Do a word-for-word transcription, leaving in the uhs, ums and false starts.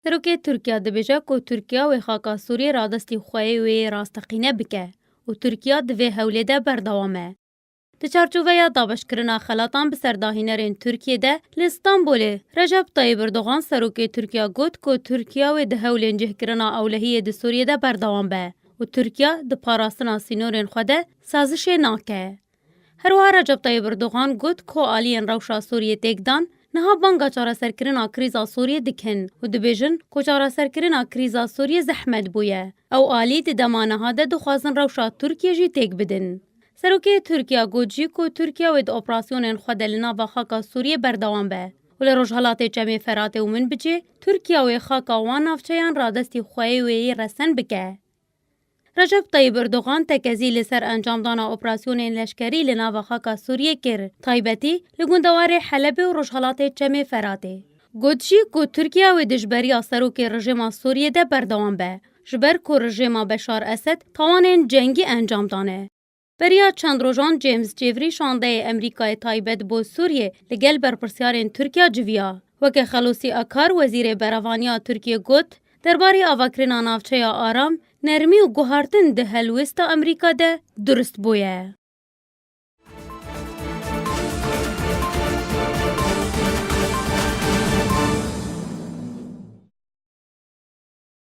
Serokê Tirkiya dibêje ku Tirkiya wê xaka Sûriyê radestî xweyê wê yê rasteqîne bike û Tirkiya di vê hewlê de berdewam e. Di çarçoveya dabeşkirina xelatan bi ser dahînerên Tirkiyê de li Stenbolê Recep Tayyip Erdogan serokê Tirkiya got ku Tirkiya wê di hewlên cihkirina ewlehiyê di Sûriyê de berdewam be û Tirkiya di parastina sînorên xwe de sazişê nake. Herwiha Recep Tayyip Erdogan got ku aliyên rewşa Sûriyê têk dan, niha banga çareserkirina krîza Sûriyê dikin û dibêjin ku çareserkirina krîza Sûriyê zehmet bûye. Ew alî di dema niha de dixwazin rewşa Tirkiyê jî têk bidin. Serokê Tirkiya got jî ku Tirkiya wê di operasyonên xwe de li nava xaka Sûriyê berdewam be û li Rojhelatê Çemê Feratê û Minbicê Tirkiya wê xaka wan navçeyan radestî xweyê wê yê resen bike. Recep Tayyip Erdogan tekezî li ser encamdana operasyonên leşkerî li nava xaka Sûriyê kir, taybetî li gundewarê Helebê û Rojhelatê Çemê Feratê. Got jî ku Tirkiya wê di ji beriya serokê rejîma Sûriyê de berdewam be, ji ber ku rejîma Beşar Esed tawanên cengî encam dane. Beriya çend rojan James Jeffrey şandeyê Amerîkayê taybet bo Sûriyê li gel berpirsyarên Tirkiya civiya. Weke Xelûsî Akar, wezîrê berevaniya Tirkiyê got, derbarê avakirina navçeya aram, nermî û guhartin di helwêsta Amerîka de durist bûye.